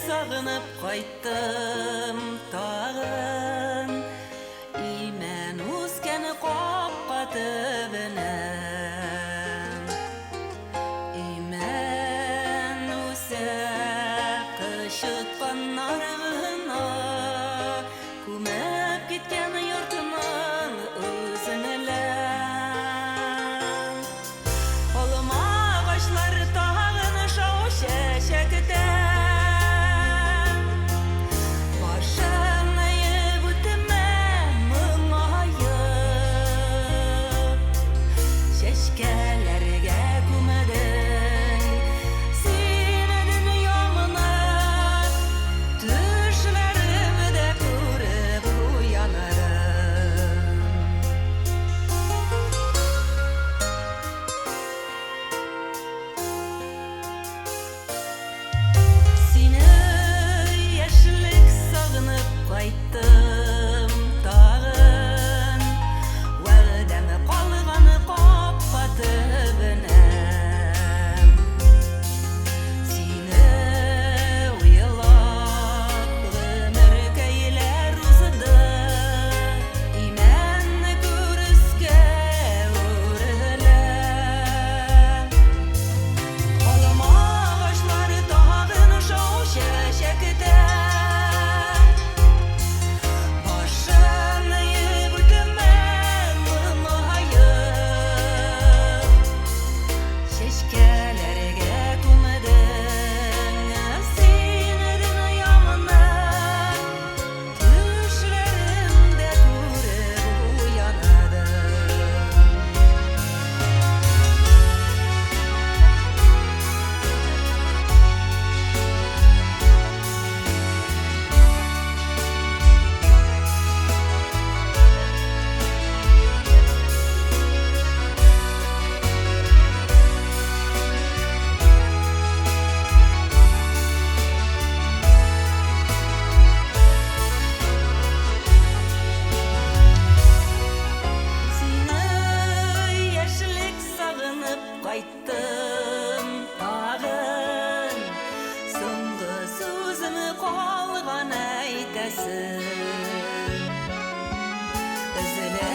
Сагынып кайттым тагын имән үскән капка төбенә. Имән үсә кычытканнар гына күмеп киткән йортның үзенлә. Алма агачлар тагын шау чәчәктә. Башын иеп үтмә моңаеп, Чәчкәләргә күмдең син дөньямны. Төшләремдә күреп уяндым. Сине, яшьлек, сагынып кайттым тагын, Вәгъдәм калган капка төбенә. Сине уйлап гомеркәйләр узды, Имән күрескә үрелә. Алма агачлары тагын шау чәчәктә. Башын иеп үтмә моңаеп, Чәчкәләргә күмдең син дөньямны. Төшләремдә күреп уяндым. Сине, яшьлек, сагынып кайттым тагын. Соңгы сүзем калган әйтәсем. Өзелә